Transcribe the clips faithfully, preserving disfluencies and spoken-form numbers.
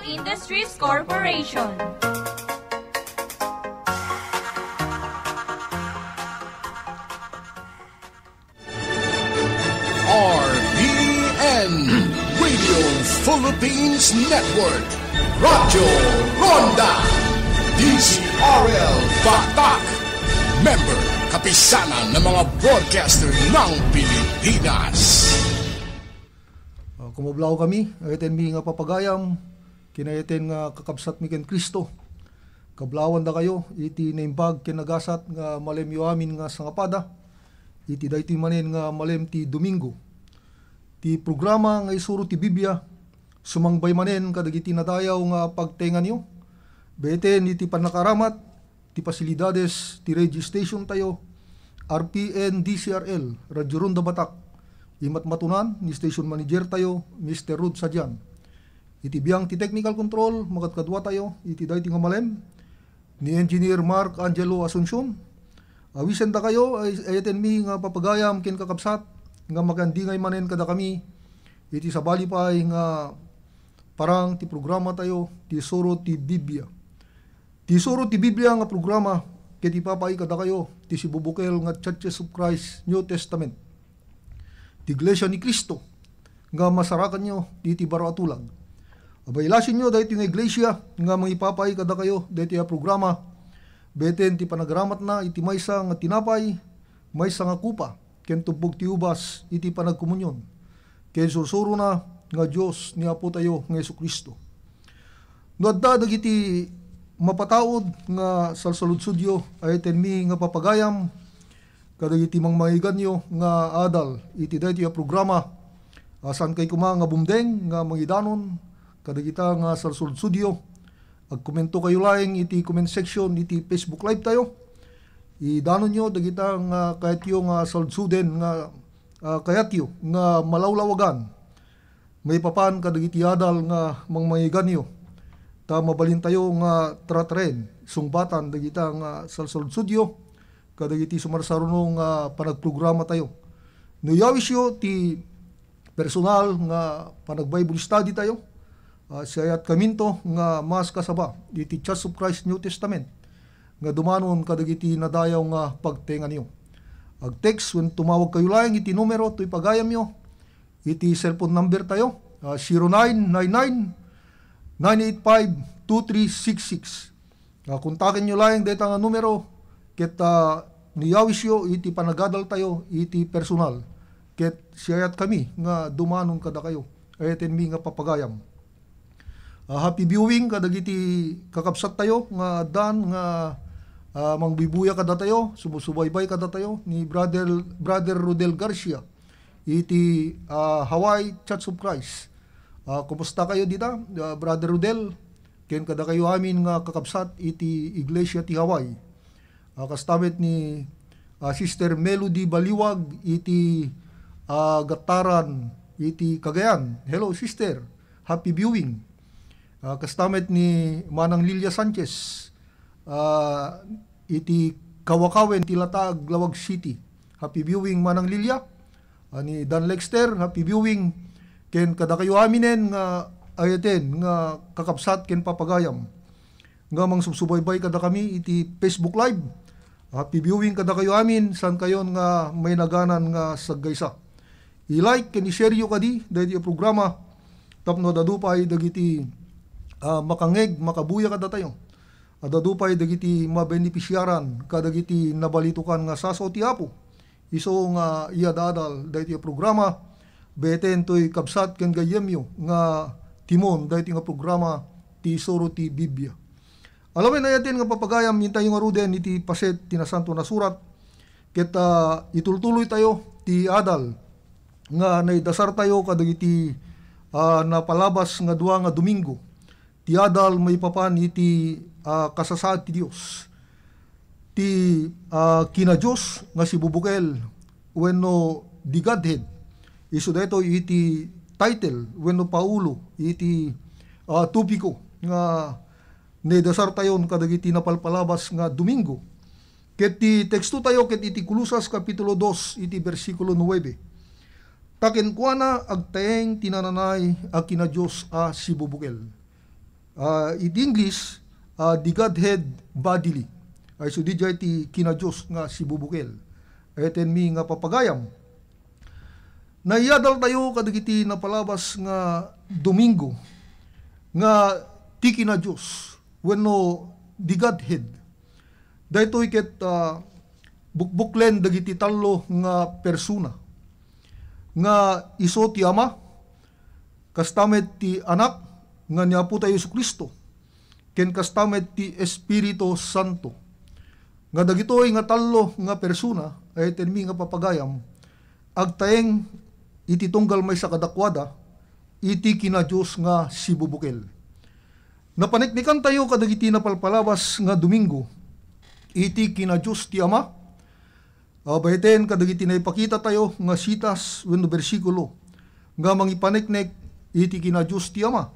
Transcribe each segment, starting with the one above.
Industries Corporation. R P N, Radio Philippines Network, Radyo Ronda, D Z R L Batak, member, Kapisanan ng mga Broadcaster ng Pilipinas. Ah, kumablaw kami, ayat mi nga papagayam, kinayaten nga kakabsat mi ken Cristo. Kablawan da kayo, iti naimbag ken nagasat nga malemyo amin nga sangapada, iti daytoy manen nga malem ti Domingo. Ti programa nga isuro ti Biblia, sumangbay manen kadagiti nadayaw nga pagtenganyo. Beten iti pannakaaramat, ti pasilidades ti radio station tayo, R P N D C R L, Radio Ronda Batak. Imatmatunan ni station manager tayo, Mister Rod Sadian. Iti biang ti technical control, makadkadua tayo, iti daytoy nga malem, ni Engineer Mark Angelo Asuncion. Awisen da kayo, ay, ayaten mi nga papagayam ken kakabsat, nga makandingay manen kada kami, iti sabali pay nga parang ti programa tayo, ti Suro ti Biblia. Ti Suro ti Biblia nga programa ket ipapaay kadakayo ti sibubukel nga Churches of Christ New Testament, ti Iglesia ni Cristo nga masarakanyo iti baro a tulag. Abaylasinyo daytoy nga iglesia nga mangipapaay kadakayo daytoy a programa, beten ti panagramatna iti maysa nga tinapay, maysa nga kupa, ken tubbog ti ubas iti panagkomunion, ken sursurona nga Dios ni Apotayo nga Jesu-Cristo. No adda dagiti mapataud nga salsaludsodyo, ayatenmi nga papagayam kadagiti mangmangiganyo nga adal iti daytoy a programa. Saankay koma nga bumdeng nga mangidanon kadagita nga salsaludsodyo. Agkomento kayo laeng iti comment section iti Facebook Live tayo. Idanonyo dagita nga kayatyo nga salsuden nga, ah, kayatyo nga malawlawagan maipapan kadagiti adal nga mangmangiganyo. Ta mabalintayo nga tratren, sungbatan dagita nga salsaludsodyo kadagiti sumarsaruno nga panagprogramatayo. No iyawisyo ti personal nga panag-Bible study tayo, ah, siayatkaminto nga maskasaba iti Church of Christ New Testament nga dumanon kadagiti nadayaw nga pagtenganyo. Ag-text wen tumawag kayo laeng iti numero toy pagayamyo iti cellphone number tayo, ah, zero nine nine nine, nine eight five, two three six six. Ah, kontakenyo laeng dayta nga numero ket, ah, no iyawisyo iti panagadal tayo iti personal, ket siayatkami nga dumanon kadakayo. Ayatenmi nga papagayam. Ah, happy viewing kadagiti kakabsat tayo nga addan nga, ah, mangbibuya kadatayo, sumusubaybay kadatayo ni Brother, Brother Rodel Garcia iti, ah, Hawaii Church of Christ. Ah, kumusta kayo dita, ah, Brother Rodel? Ken kadakayo amin nga kakabsat iti Iglesia ti Hawaii. Ah, kasta met ni, ah, Sister Melody Baliwag iti, ah, Gattaran iti Cagayan. Hello, Sister. Happy viewing. Ah, kasta met ni Manang Lilia Sanchez, ah, iti Kawakawen ti Latag, Laoag City. Happy viewing, Manang Lilia. Ah, ni Dan Lexter, happy viewing. Ken kadakayo aminen nga ayaten nga kakabsat ken papagayam nga mangsubsubaybay kadakami iti Facebook Live. Happy viewing kadakayo amin, saankayon nga mainaganan nga saggaysa. I-like ken i-share yo kadi daytoy a programa tapno ad-adu pay dagiti, ah, makangngeg, makabuya kadatayo. Ad-adu pay dagiti mabenepisiaran kadagiti nabalitokan nga sasao ti Apo. Isu nga iyadadal daytoy a programa, beten toy kabsat ken gayyemyo nga timon daytoy nga programa ti Isuro ti Biblia. Alawen ayaten nga papagayam, intayo ngaruden iti paset ti Nasantoan a Surat, ket, ah, itultuloy tayo ti adal nga naidasar tayo kadagiti, ah, napalabas nga dua nga Domingo. Ti adal maipapan iti, ah, kasasaad ti Dios. Ti, ah, kina-Dios nga sibubukel wenno the Godhead. Isu daytoy iti title wenno paulo iti, ah, topiko nga naidasartayon kadagiti napalpalabas nga Domingo. Ket ti teksto tayo ket iti Colosas Kapitulo dos iti bersikulo nuebe. Ta kenkuana agtaeng ti nananay a kina-Dios a sibubukel. Ah, iti English, ah, the Godhead bodily. Ay, so, diay ti kina-Dios nga sibubukel. Ay, ten mi nga papagayam. Naiyadal tayo kadagiti napalabas nga Domingo nga ti kina-Dios wenno the Godhead. Daytoy ket, ah, bukbuklen dagiti tallo nga persona, nga isu ti Ama, kasta met ti Anak nga ni Apo tayo Jesu-Cristo, ken kasta met ti Espiritu Santo. Nga dagitoy nga tallo nga persona, ay ten mi nga papagayam, agtaeng iti tunggal maysa kadakuada, iti kina-Dios nga sibubukel. Napaneknekan tayo kadagiti napalpalabas nga Domingo, iti kina-Dios ti Ama, a, baeten kadagiti naipakita tayo nga sitas wenno bersikulo nga mangipaneknek iti kina-Dios ti Ama.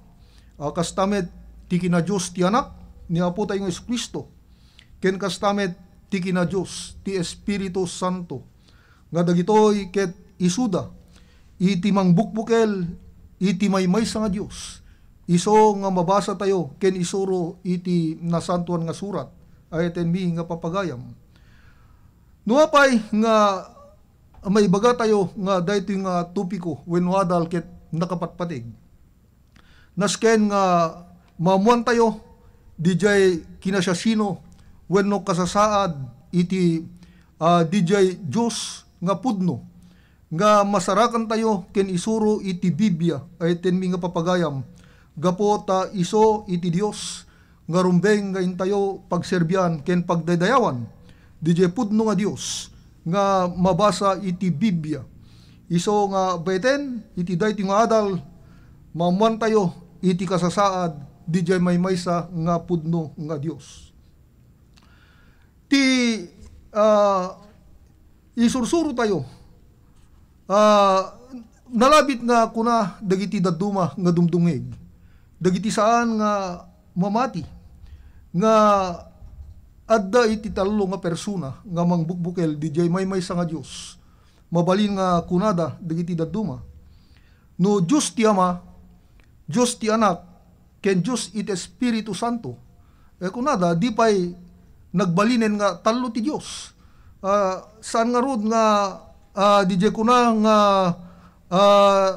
A, kasta met ti kina-Dios ti Anak ni Apo tayo nga Jesu-Cristo, ken kasta met ti kina-Dios ti Espiritu Santo, nga dagitoy ket isuda iti mangbukbukel iti maymaysa nga Dios, isu nga mabasa tayo ken isuro iti Nasantoan nga Surat, ay ten mi nga papagayam. No apay nga maibaga tayo nga daytoy nga topiko wenno adal ket nakapatpateg? Nasken nga maammoan tayo diay kinasiasino wenno kasasaad iti, ah, diay Dios nga pudno, nga masarakan tayo ken isuro iti Biblia, ay ten mi nga papagayam, gapu ta isu iti Dios nga rumbeng nga intayo pagserbian ken pagdaydayawan diay pudno nga Dios nga mabasa iti Biblia. Isu nga baeten iti daytoy nga adal, maammoan tayo iti kasasaad diay maymaysa nga pudno nga Dios. Ti, ah, isursuro tayo, ah, nalabit nga kuna dagiti dadduma nga dumdumngeg, dagiti saan nga mamati, nga adda iti tallo nga persona nga mangbukbukel diay maymaysa nga Dios. Mabalin nga kunada dagiti dadduma, no Dios ti Ama, Dios ti Anak, ken Dios iti Espiritu Santo. Eh, kunada, di pay nagbalinen nga tallo ti Dios. Ah, saan ngarud nga, ah, diay kuna nga, ah,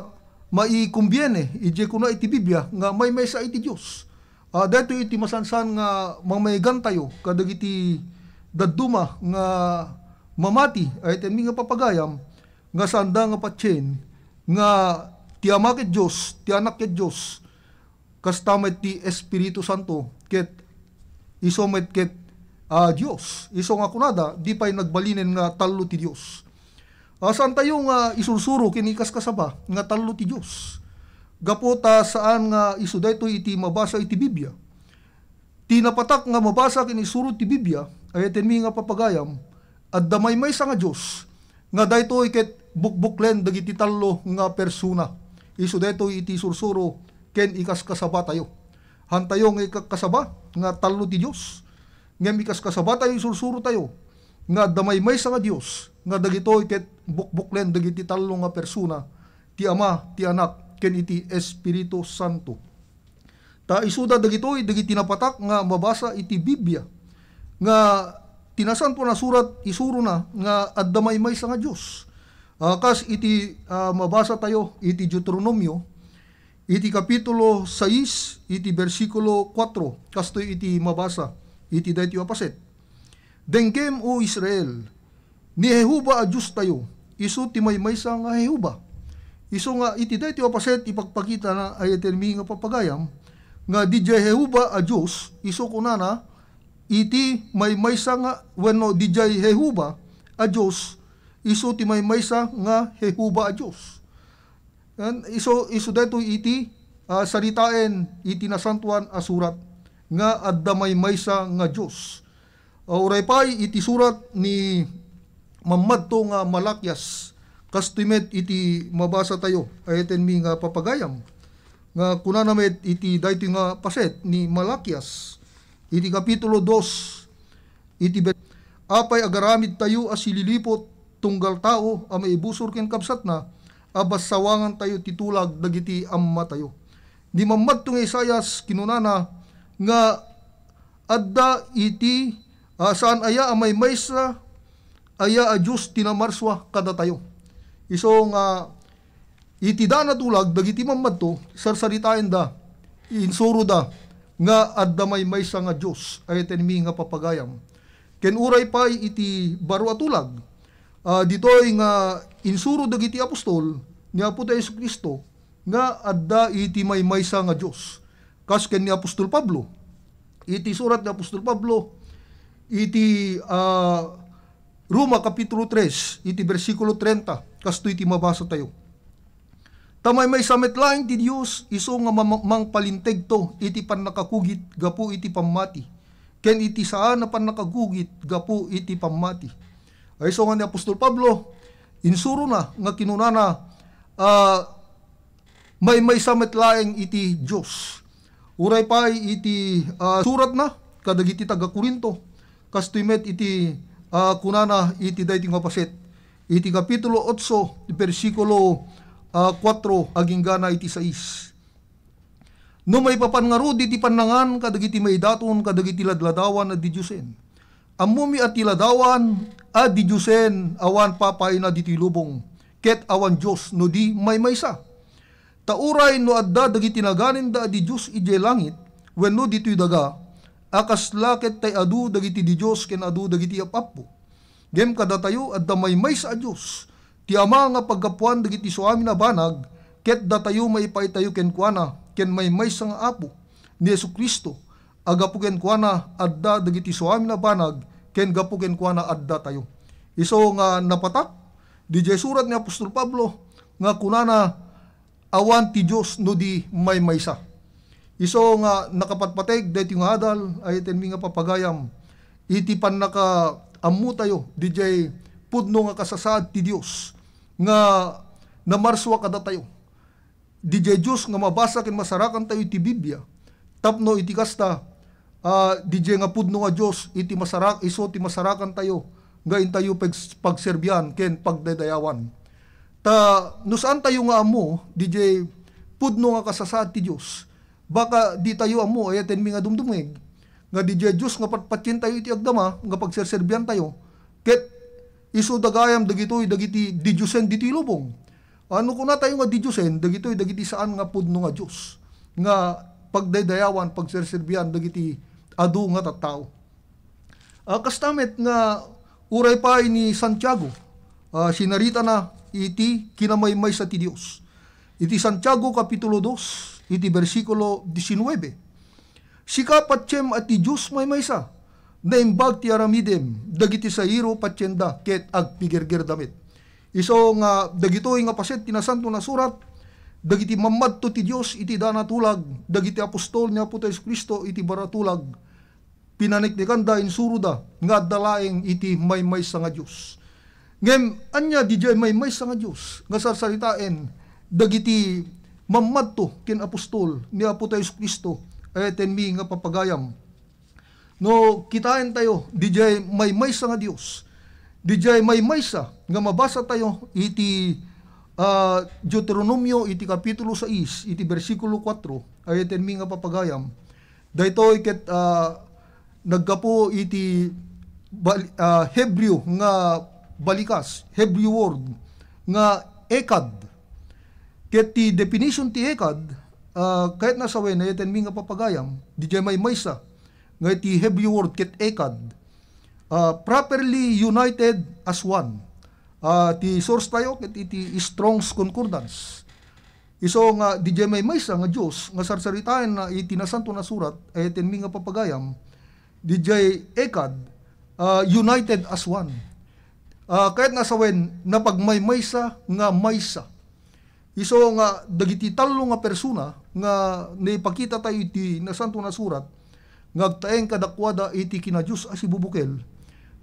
maikumbiene, idiay kuna iti Biblia nga maymaysa iti Dios. Ah, daytoy iti masansan nga mamayegantayo kadagiti dadduma nga mamati, ay ten mi nga papagayam, nga saanda nga patien nga ti Ama ket Dios, ti Anak ket Dios, kasta met ti Espiritu Santo, ket isu met ket, ah, Dios. Isu nga kunada, di pay nagbalinen nga tallo ti Dios. Ah, saan tayo nga isursuro ken ikaskasaba nga tallo ti Dios. Gapu ta saan nga isu daytoy iti mabasa iti Biblia. Ti napatak nga mabasa ken isuro ti Biblia, ay ten mi nga papagayam, adda maymaysa nga Dios, nga daytoy ket bukbuklen dagiti tallo nga persona. Isu daytoy iti sursuro ken ikaskasabatayo. Hantayo nga ikaskasaba nga tallo ti Dios, ngem ikaskasabatayo, isursurotayo nga adda maymaysa nga Dios, nga dagitoy ket bukbuklen dagiti tallo nga persona, ti Ama, ti Anak, ken iti Espiritu Santo. Ta isuda dagitoy dagiti napatak nga mabasa iti Biblia, nga ti Nasantoan a Surat isurona nga adda maymaysa nga Dios. Ah, kas iti, ah, mabasa tayo iti Deuteronomio, iti kapitulo sais, iti bersikulo kuatro, kastoy iti mabasa iti daytoy a paset. Denggem, O Israel, ni Jehovah a Diostayo, isu ti maymaysa nga Jehovah. Isu nga iti daytoy a paset ipakpakitana, ay ten mi nga papagayam, nga diay Jehovah a Dios, isu kunana, iti maymaysa nga, wenno diay Jehovah a Dios, isu ti maymaysa nga Jehovah a Dios. Yan, isu, isu daytoy iti, ah, saritaen iti Nasantoan a Surat nga adda maymaysa nga Dios. Ah, uray pay iti surat ni mammadto nga Malakias, kastoy met iti mabasa tayo, ay ten mi nga papagayam, nga kunana met iti daytoy nga paset ni Malakias, iti kapitulo dos, iti ber-, apay agaramid tayo a sililiput tunggal tao a maibusor ken kabsatna a bassawangan tayo ti tulag dagiti amma tayo. Idi mammadto nga Isaias, kinunana nga adda iti, ah, saan aya a maymaysa aya a Dios ti namarsua kadatayo. Isu nga iti daan a tulag dagiti mammadto, sarsaritaenda, insuroda nga adda maymaysa nga Dios, ay tenmi nga papagayam. Ken uray pay iti baro a tulag, ah, ditoy nga insuro dagiti apostol ni Apo tayo Jesu-Cristo nga adda iti maymaysa nga Dios. Kas ken ni Apostol Pablo, iti surat ni Apostol Pablo, iti, ah, Roma Kapitulo tres, iti bersikulo treinta, kastoy ti mabasa tayo. Ta maymaysa met laeng ti Dios, isu nga mama-, mangpalintegto iti pannakakugit gapu iti pammati, ken iti saan a pannakakugit gapu iti pammati. Ay isu nga ni Apostol Pablo, insurona nga kinunana, ah, maymaysa met laeng iti Dios. Uray pay iti, ah, suratna kadagiti taga-Corinto, kastoy met iti, ah, kunana iti daytoy nga paset. Iti Kapitulo otso, bersikulo, ah, kuatro, aginggana iti sais. No maipapan ngarud iti pannangan kadagiti maidaton kadagiti ladladawan a didiosen, ammomi a ti ladawan a didiosen awan papaina ditoy lubong, ket awan Dios no di maymaysa. Ta uray no adda dagiti naganinda a didios idiay langit wenno ditoy daga, a kasla ket tay adu dagiti didios ken adu dagiti ap-appo. Ngem kadatayo adda maymaysa a Dios, ti Ama nga paggapuan dagiti suamin a banag, ket datayo maipaitayo kenkuana ken maymaysa nga Apo, ni Jesu-Cristo, a gapu kenkuana adda dagiti suamin a banag, ken gapu kenkuana adda tayo. Isu nga napatak, didiay surat ni Apostol Pablo, nga kunana, awan ti Dios no di maymaysa. Isu nga nakapatpateg daytoy nga adal, ay tenmi nga papagayam, iti pannakaammotayo, didiay pudno nga kasasaad ti Dios, nga namarsua kadatayo. Didiay Dios nga mabasa ken masarakantayo iti Biblia. Tapno iti kasta, ah, didiay nga pudno nga Dios iti masarak-, isu ti masarakantayo nga intayo pag-, pagserbian ken pagdaydayawan. Ta no saantayo nga ammo, didiay pudno nga kasasaad ti Dios, baka ditayo ammo, ay tenmi nga dumdumngeg, nga didiay Dios nga patpatientayo iti agdama, nga pagserserbiantayo, ket isuda gayam dagitoy dagiti didiosen ditoy lubong. Ano kunatayo nga didiosen, dagitoy dagiti saan nga pudno nga Dios, nga pagdaydayawan, pagserserbian dagiti adu nga tattao. Ah, kasta met nga uray pay ni Santiago, ah, sinaritana iti kinamaymaysa ti Dios. Iti Santiago Kapitulo dos, iti bersikulo diecinueve, "Sika patiem a ti Dios maymaysa, naimbag ti aramidem, dagiti sairo patienda ket agpigergerda met." Isu nga dagitoy nga paset ti Nasanto a Surat, dagiti mammadto ti Dios iti daan a tulag, dagiti apostol ni Apo Jesu-Cristo iti baro a tulag, pinaniknikanda, insuroda nga adda laeng iti maymaysa nga Dios. Ngem ania didiay maymaysa nga Dios nga sarsaritaen dagiti mammadto ken apostol ni Apo tayo Jesu-Cristo, ay tenmi nga papagayam? No kitaentayo, didiay maymaysa nga Dios, didiay maymaysa nga mabasa tayo iti, ah, Deuteronomio iti Kapitulo sais, iti bersikulo kuatro, ay tenmi nga papagayam, daytoy ket, ah, naggapu iti bal-, ah, Hebreo nga balikas, Hebrew word nga echad. Ket ti definition ti echad, ah, kayatna a sawen, ay tenmi nga papagayam, didiay maymaysa nga iti Hebrew word ket echad, ah, properly united as one. Ah, ti source tayo ket iti Strong's Concordance. Isu nga didiay maymaysa nga Dios nga sarsaritaenna iti Nasanto a Surat, ay tenmi nga papagayam, didiay echad, ah, united as one. Ah, kayatna a sawen, napagmaymaysa nga maysa. Isu nga dagiti tallo nga persona nga naipakita tayo iti Nasanto a Surat nga agtaeng kadakuada iti kina-Dios a sibubukel,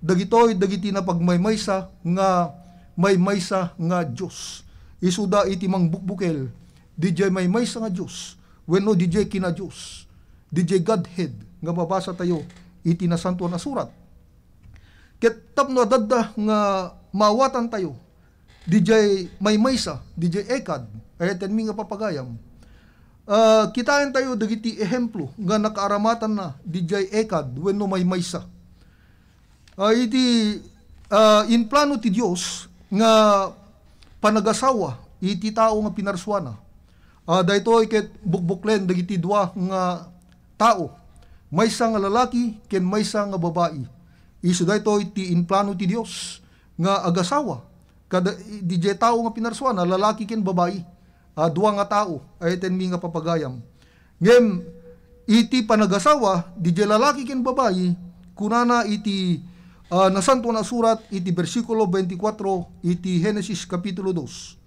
dagitoy dagiti napagmaymaysa nga maymaysa nga Dios. Isuda iti mangbukbukel, didiay maymaysa nga Dios, wenno didiay kina-Dios, didiay Godhead nga mabasa tayo iti Nasanto a Surat. Ket tapno adda nga maawatantayo, didiay maymaysa, didiay echad, ay tenmi nga papagayam, Ah, kitaentayo dagiti ehemplo nga nakaaramatanna didiay ekad wenno maymaysa. Ah, iti, ah, implano ti Dios nga panagasawa iti tao nga pinarsuana. Ah, daytoy ket bukbuklen dagiti dua nga tao, maysa nga lalaki ken maysa nga babai. Isu daytoy ti implano ti Dios nga agasawa kada, didiay tao nga pinarsuana, lalaki ken babai. Ah, dua nga tao, ayatenmi nga papagayam. Ngem iti panagasawa, didiay lalaki ken babai, kunana iti, ah, Nasantoan a Surat iti bersikulo twenty-four iti Genesis kapitulo dos.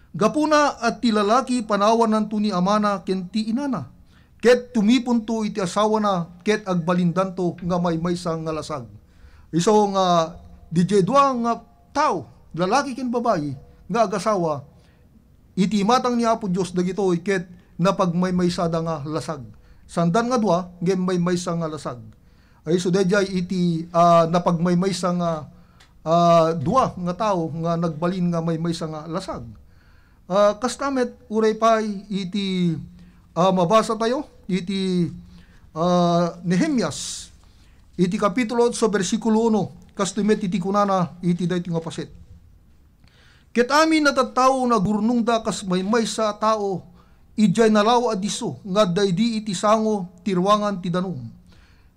Gapuna a ti lalaki panawananto ni amana ken ti inana, ket tumiponto iti asawana, ket agbalindanto nga maymaysa nga lasag. Isu nga didiay dua nga tao, lalaki ken babai, nga agasawa, iti imatang ni Apo Dios dagitoy ket napagmaymaysada nga lasag. Sandan nga dua, ngem maymaysa nga lasag. Ay, isu daydiay iti, ah, napagmaymaysa nga, ah, dua nga tao nga nagbalin nga maymaysa nga lasag. Ah, kasta met, uray pay iti, ah, mabasa tayo iti, ah, Nehemias, iti kapitulo otso, bersikulo uno, kastoy met iti kunana iti daytoy nga paset. Ket amin a tattao nga agurnongda kas maymaysa a tao, idiay nalawa a disso nga adda idi iti sango ti ruangan ti danum.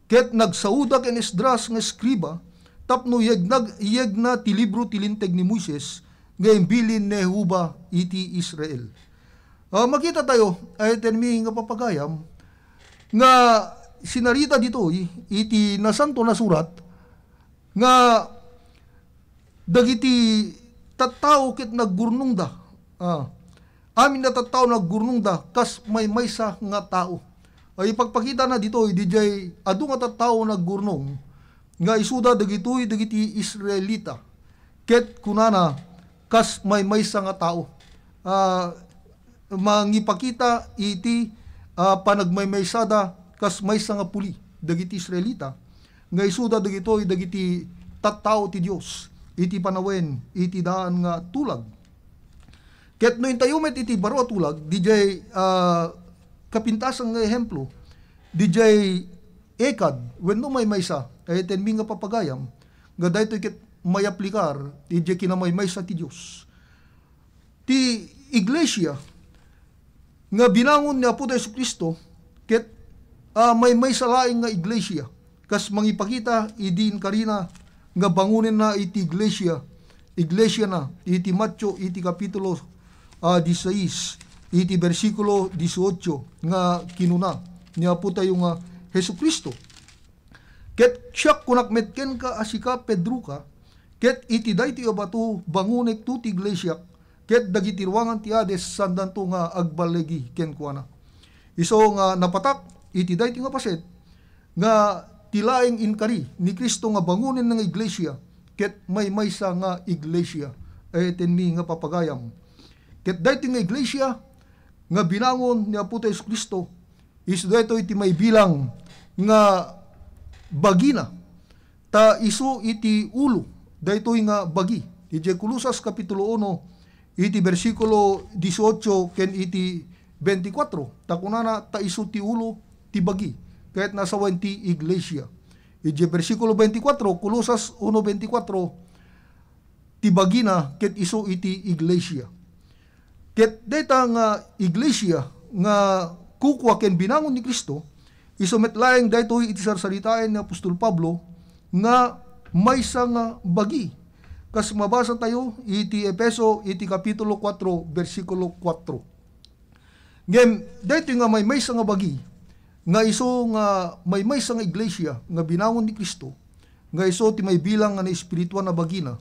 Ket nagsaoda ken Esdras nga eskriba tapno yegna, yegna ti libro ti Linteg ni Moises nga imbilin ni Jehovah iti Israel. Ah, makita tayo, ay tenmi nga papagayam, nga sinarita ditoy iti Nasantoan a Surat nga dagiti tattao ket naggurnongda. Ah, amin a tattao naggurnongda kas maymaysa nga tao. Ay ipagpakitana ditoy, didiay adu nga tattao naggurnong nga isuda dagitoy dagiti Israelita. Ket kunana, kas maymaysa nga tao. Ah, mangipakita iti, ah, panagmaymaysada kas maysa nga puli dagiti Israelita, nga isuda dagitoy dagiti tattao ti Dios iti panawen iti daan nga tulag. Ket no intayo met iti baro a tulag, didiay, ah, kapintasan nga ehemplo, didiay ekad wenno maymaysa, ay tenmi nga papagayam, nga daytoy ket mayaplikar idiay kinamaymaysa ti Dios. Ti iglesia nga binangon ni Apo Jesu-Cristo ket, ah, maymaysa laeng nga iglesia, kas mangipakita idi inkarina nga bangonenna iti iglesia, iglesiana, iti Mateo iti kapitulo, ah, diseis, iti bersikulo dieciocho nga kinuna ni Apo tayo nga Jesu-Cristo. Ket siak kunak met kenka a sika, Pedroka, ket iti daytoy a bato bangonekto ti iglesiak, ket dagiti ruangan ti Hades saandanto nga agballigi kenkuana. Isu nga napatak iti daytoy nga paset, nga ti laeng inkari ni Cristo nga bangonen nga iglesia, ket maymaysa nga iglesia, ay tenmi nga papagayam. Ket daytoy nga iglesia nga binangon ni Apo Jesu-Cristo, isu daytoy ti maibilang nga bagina, ta isu iti ulo daytoy nga bagi. Idiay Colosas kapitulo uno, iti bersikulo dieciocho ken iti veinticuatro, ta kunana, ta isu ti ulo ti bagi, ket nasawen ti iglesia. Idiay bersikulo veinticuatro, Colosas uno veinticuatro, ti bagina ket isu iti iglesia. Ket dayta nga iglesia nga kukua ken binangon ni Cristo, isu met laeng daytoy iti sarsaritaen ni apostol Pablo nga maysa nga bagi, kas mabasa tayo iti Efeso iti kapitulo kuatro, bersikulo kuatro. Ngem daytoy nga maymaysa nga bagi, nga isu nga maymaysa nga iglesia nga binangon ni Cristo, nga isu ti maibilang nga naespirituan a bagina,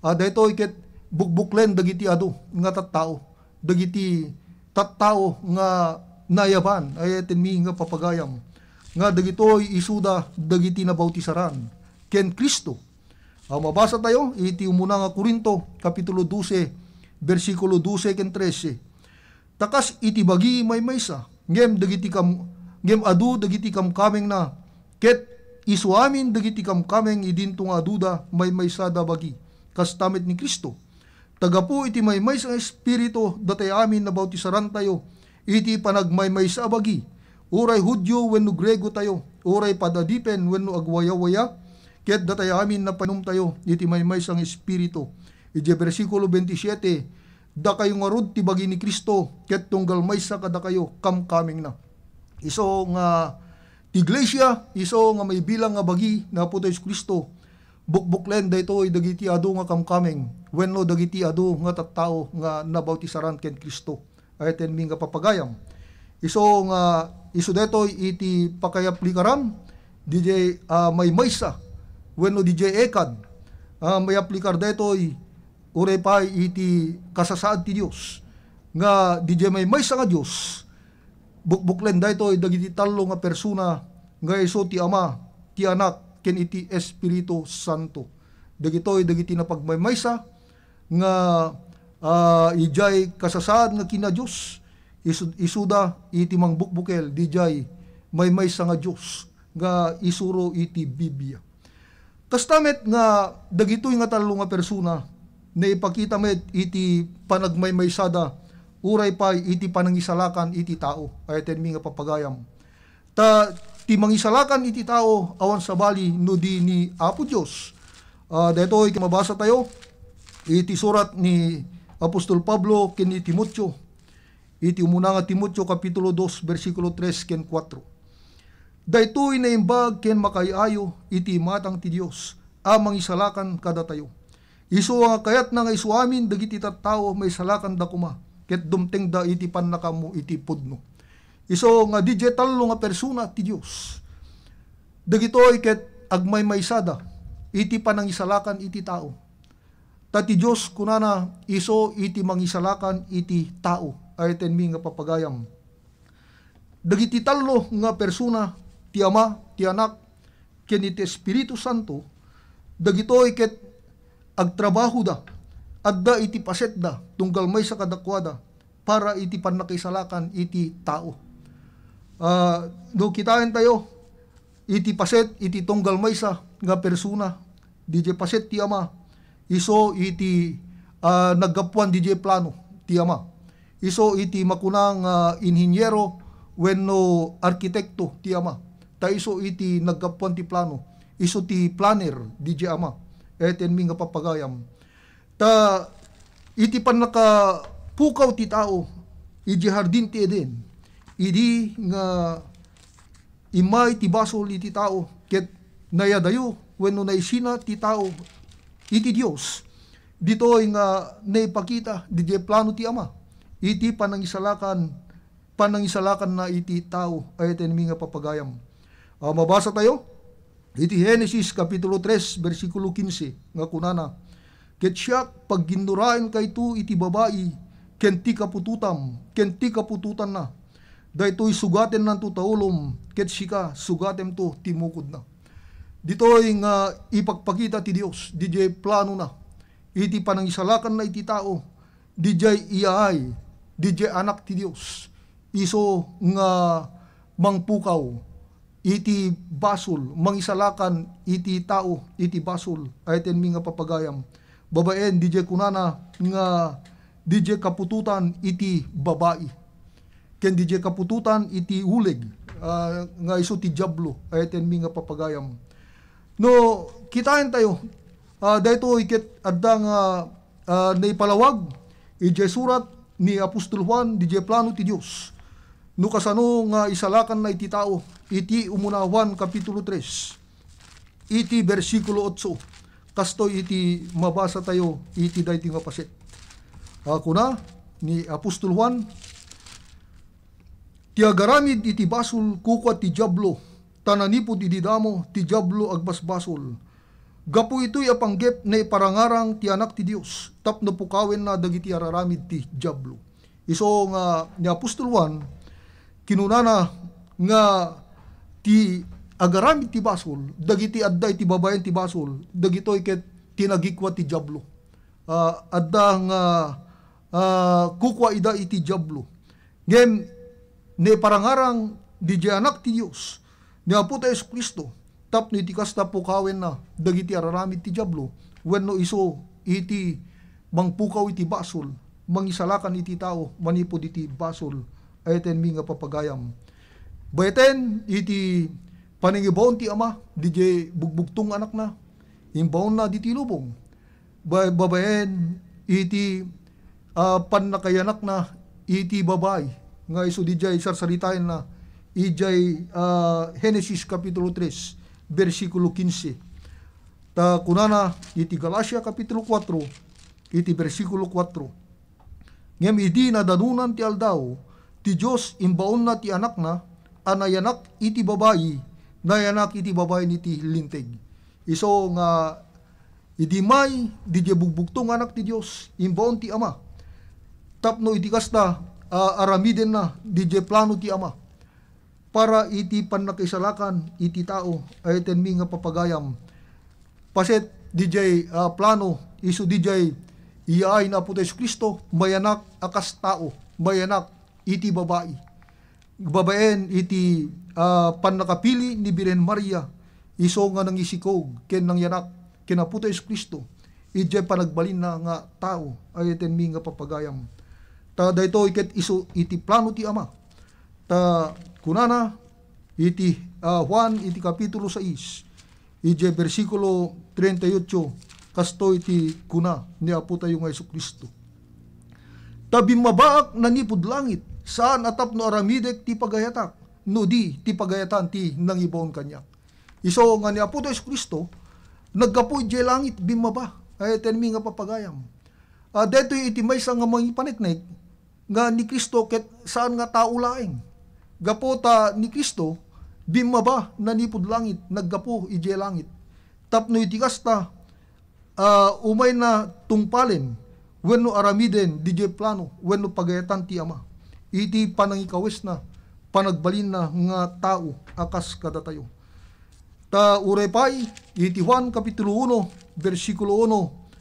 a daytoy ket bukbuklen dagiti adu nga tattao, dagiti tattao nga naayaban, ay tenmi nga papagayam, nga dagitoy isuda dagiti nabautisaran ken Cristo. A, mabasa tayo iti umuna nga Corinto, kapitulo dose, bersikulo dose ken trese. Ta kas iti bagi maymaysa, ngem dagiti kam-, ngem adu dagiti kamkamengna, ket isu amin dagiti kamkameng idinto nga aduda maymaysada bagi, kasta met ni Cristo. Ta gapu iti maymaysa nga Espiritu, datay amin nabautisarantayo iti panagmaymaysa a bagi, uray Judio wenno Griego tayo, uray pad-adipen wenno agwayawaya, ket datay amin napainumtayo iti maymaysa nga Espiritu. Idiay bersikulo twenty-seven, dakayo ngarud ti bagi ni Cristo, ket tunggal maysa kadakayo kamkamengna. Isu nga ti iglesia, isu nga maibilang nga bagi ni Apotayo Jesu-Cristo, bukbuklen daytoy dagiti adu nga kamkameng wenno dagiti adu nga tattao nga nabautisaran ken Cristo. Ay, tenmi nga papagayam. Isu nga, isu daytoy iti pakayaplikaram, didiay, ah, maymaysa, wenno didiay ekad, ah, mayaplikar daytoy, uray pay iti kasasaad ti Dios, nga didiay maymaysa nga Dios, bukbuklen daytoy dagiti tallo nga persona nga isu ti Ama, ti Anak, ken iti Espiritu Santo. Dagitoy dagiti napagmaymaysa nga, ah, idiay kasasaad nga kina Dios, isu-, isuda iti mangbukbukel didiay maymaysa nga Dios nga isuro iti Biblia. Kasta met nga dagitoy nga tallo nga persona, naipakita met iti panagmaymaysada, uray pay iti panangisalakan iti tao. Ay, tenmi nga papagayam. Ta ti mangisalakan iti tao, awan sabali no di ni Apo Dios. Ah, daytoy ket mabasa tayo iti surat ni Apostol Pablo ken ni Timoteo, iti umuna nga Timoteo, kapitulo dos, bersikulo tres ken kuatro. Daytoy naimbag ken makaay-ayo iti imatang ti Dios a mangisalakan kadatayo. Isu nga kayatna nga isuamin dagiti tattao, maisalakanda koma, ket dumtengda iti pannakaammo iti pudno. Isu nga didiay tallo nga persona ti Dios, dagitoy ket agmaymaysada iti panangisalakan iti tao. Ta ti Dios kunana, isu iti mangisalakan iti tao. Ay, tenmi nga papagayam. Dagiti tallo nga persona, ti Ama, ti Anak, ken iti Espiritu Santo, dagitoy ket agtrabahoda, adda iti pasetda, tunggal maysa kadakuada, para iti pannakaisalakan iti tao. Ah, no kitaentayo, iti paset iti tunggal maysa nga persona, didiay paset ti Ama, isu iti, ah, naggapuan didiay plano ti Ama. Isu iti makuna nga inhinyero wenno arkitekto ti Ama. Ta isu iti naggapuan ti plano. Isu ti planner didiay Ama. Ay, tenmi nga papagayam. Ta iti pannakapukaw ti tao idiay Hardin ti Eden, idi nga immay ti basol iti tao ket nayadayo wenno naisina ti tao iti Dios, ditoy nga naipakita didiay plano ti Ama iti panangisalakan, panangisalakanna iti tao. Ay, tenmi nga papagayam. Ah, mabasa tayo iti Genesis kapitulo tres, bersikulo kinse, nga kunana, "Ket siak, pagginnuraenkayto iti babai ken ti kaputotam ken ti kaputotanna. Daytoy sugatennanto ta ulom, ket sika, sugatemto ti mukodna." Ditoy nga ipakpakita ti Dios didiay planona iti panangisalakanna iti tao, didiay iyaay, didiay Anak ti Dios, isu nga mangpukaw iti basol, mangisalakan iti tao iti basol. Ay, tenmi nga papagayam. Babaen, didiay kunana nga didiay kaputotan iti babai, ken didiay kaputotan iti uleg, ah, nga isu ti Diablo. Ay, tenmi nga papagayam. No kitaentayo, ah, daytoy ket adda nga, ah, naipalawag idiay surat ni Apostol Juan, didiay plano ti Dios. No kasano nga isalakanna iti tao, iti umuna Juan kapitulo tres, iti bersikulo otso. Kastoy iti mabasa tayo iti daytoy nga paset. Ah, kuna ni Apostol Juan, "Ti agaramid iti basol, kukua ti Diablo, ta nanipud idi damo ti Diablo agbasbasol. Gapu itoy a panggep, naiparangarang ti Anak ti Dios tapno pukawenna dagiti araramid ti Diablo." Isu nga ni Apostol Juan, kinunana nga ti agaramid ti basol, dagiti adda iti babaen ti basol, dagitoy ket ti nagikua ti Diablo. Ah, adda nga, ah, kukua ida iti Diablo. Ngem naiparangarang didiay Anak ti Dios, ni Apo ta Jesu-Cristo, tapno iti kasta pukawenna dagiti araramid ti Diablo, wenno isu iti mangpukaw iti basol, mangisalakan iti tao manipud iti basol Ay ten mi nga papagayam. Baeten iti panangibaon ti Ama, didiay bugbugtong nga Anakna, imbaonna ditoy lubong. Ba-, babaen iti, ah, pannakayanakna iti babai, nga isu didiay sarsaritaenna idiay, ah, Genesis Kapitulo tres, bersikulo kinse. Ta kunana iti Galacia Kapitulo kuatro, iti bersikulo kuatro, Ngem idi nadanunan ti aldaw, ti Dios imbaonna ti Anakna a nayanak iti babai, nayanak iti babai iti Linteg. Isu nga idi may, didiay bugbugtong nga Anak ti Dios, imbaon ti Ama. Tapno iti kasta, a, aramidenna, didiay plano ti Ama para iti pannakaisalakan iti tao, ay ten mi nga papagayam. Paset didiay, ah, plano, isu didiay iyaay ni Apo Jesu-Cristo, mayanak a kas tao, mayanak iti babai. Babaen iti, ah, pannakapili ni Birhen Maria, isu nga nangisikog ken nangyanak ken Apo Jesu-Cristo, idiay panagbalinna nga tao, ay ten mi nga papagayam. Ta daytoy ket isu iti plano ti Ama. Ta kunana iti, ah, Juan iti Kapitulo sais, idiay bersikulo treinta y ocho, kastoy ti kuna ni Apo tayo nga Jesu-Cristo, "Ta bimmabaak nanipud langit, saan a tapno aramidek ti pagayatak, no di ti pagayatan ti nangibaon kaniak." Isu nga ni Apo tayo Jesu-Cristo, naggapu idiay langit, bimmaba. Ay ten mi nga papagayam. Ah, daytoy iti maysa nga mangipaneknek, nga ni Cristo ket saan nga tao laeng. Gapu ta ni Cristo, bimmaba nanipud langit, naggapu idiay langit. Tapno iti kasta, ah, umayna tungpalen wenno aramiden didiay plano wenno pagayatan ti Ama iti panangikawesna, panagbalinna nga tao a kas kadatayo. Ta uray pay, iti Juan Kapitulo uno, bersikulo uno,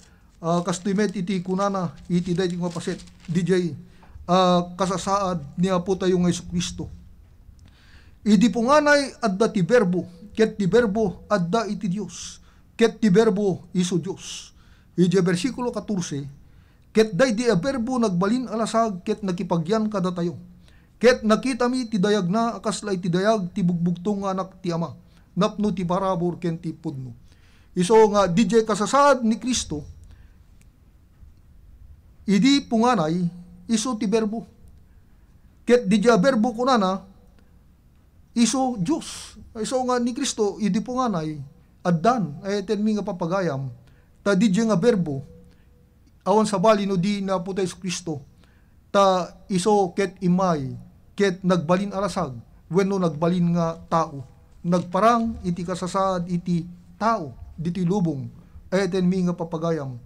ah, kastoy met iti kunana iti daytoy nga paset, didiay, ah, kasasaad ni Apo tayo nga Jesu-Cristo. Idi punganay adda ti Berbo, ket ti Berbo adda iti Dios, ket ti Berbo isu Dios. Idiay bersikulo katorse, Ket daydi a Berbo nagbalin a lasag ket nakipagyan kadatayo. Ket nakitami ti dayagna a kasla iti dayag ti bugbugtong nga Anak ti Ama, napno ti parabur ken ti pudno. Isu nga didiay kasasaad ni Cristo, idi punganay, isu ti Berbo. Ket didiay a Berbo kunana, isu Dios. Isu nga ni Cristo, idi punganay, addan, ay ten mi nga papagayam, ta didiay nga Berbo, awan sabali no di ni Apo tayo Jesu-Cristo, ta isu ket immay, ket nagbalin a lasag, wenno nagbalin nga tao. Nagparang iti kasasaad iti tao, ditoy lubong, ay ten mi nga papagayam.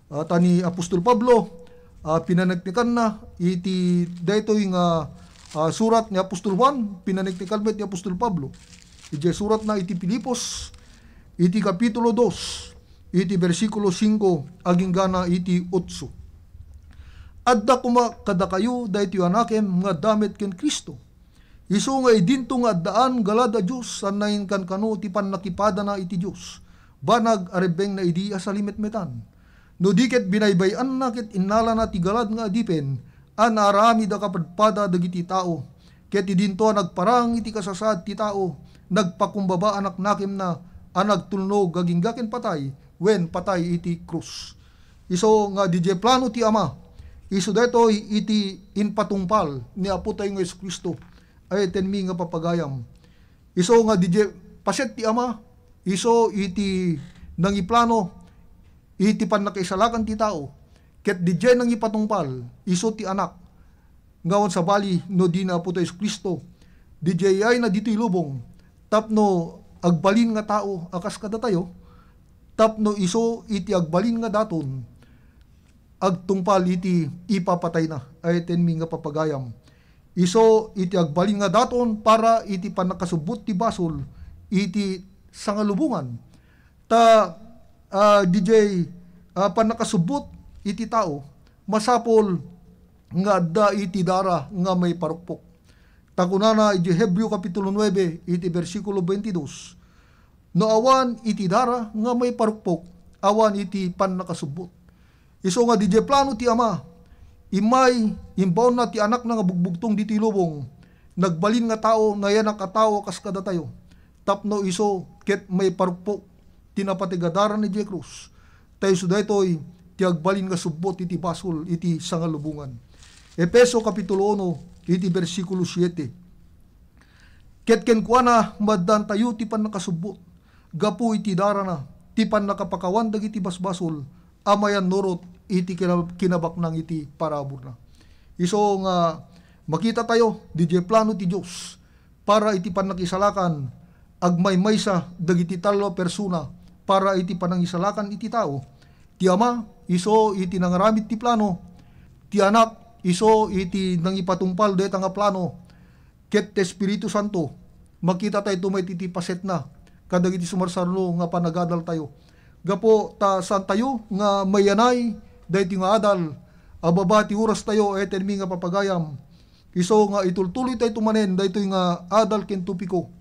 Ah, ta ni Apostol Pablo, ah, pinaneknekanna iti daytoy nga, ah, surat ni Apostol Juan, pinaneknekan met ni Apostol Pablo. Idiay suratna iti Filipos, iti Kapitulo dos, iti bersikulo singko agingga na iti otso. Adda koma kadakayo daytoy a nakem nga adda met ken Cristo. Isu nga idinto nga addaan galad a Dios a nainkankano ti pannakipadana iti Dios, banag a rebbengna idi a salimetmetan. No di ket binaybay-anna ket innalana ti galad nga adipen a naaramid a kapadpada dagiti tao, ket idinto a nagparang iti kasasaad ti tao, nagpakumbaba a naknakemna a nagtulnog agingga ken patay, wen patay iti krus. Isu nga didiay plano ti Ama, isu daytoy iti impatungpal ni Apo tayo nga Jesu-Cristo, ay ten mi nga papagayam. Isu nga didiay paset ti Ama, isu iti nangiplano iti pannakaisalakan ti tao, ket didiay nangipatungpal, isu ti Anak, nga awan sabali no di ni Apo tayo Jesu-Cristo, didiay iyayna ditoy lubong, tapno agbalin nga tao a kas kadatayo, tapno isu iti agbalin nga daton, agtungpal iti ipapatayna, ay ten mi nga papagayam. Isu iti agbalin nga daton para iti pannakasubbot ti basol iti sangalubongan. Ta, ah, didiay, ah, pannakasubbot iti tao, masapul nga adda iti dara nga maiparukpok. Ta kunana iti Hebreo Kapitulo nuebe, iti bersikulo twenty-dos, "No awan iti dara nga maiparukpok, awan iti pannakasubbot." Isu nga didiay plano ti Ama, Immay, imbaonna ti Anakna nga bugbugtong ditoy lubong, nagbalin nga tao, nayanak a tao a kas kadatayo, tapno isu ket maiparukpo ti napateg a daran idiay krus. Ta isu daytoy ti agbalin nga subbot iti basol iti sangalubongan. Efeso kapitulo uno, iti bersikulo siete. Ket kenkuana, maaddaantayo ti pannakasubbot gapu iti darana, ti pannakapakawan dagiti basbasol a mayannurot iti kina-, kinabaknang iti paraburna. Isu nga makitatayo, didiay plano ti Dios para iti pannakisalakan, agmaymaysa dagiti tallo a persona para iti panangisalakan iti tao. Ti Ama, isu iti nangaramid ti plano. Ti Anak, isu iti nangipatungpal dayta nga plano. Ket ti Espiritu Santo, makitatayto met iti pasetna kadagiti sumarsarno nga panagadaltayo. Gapu ta saantayo nga mayanay daytoy nga adal a baba ti orastayo a itemmi nga papagayam. Isu nga itultuloytayto manen daytoy nga adal ken topiko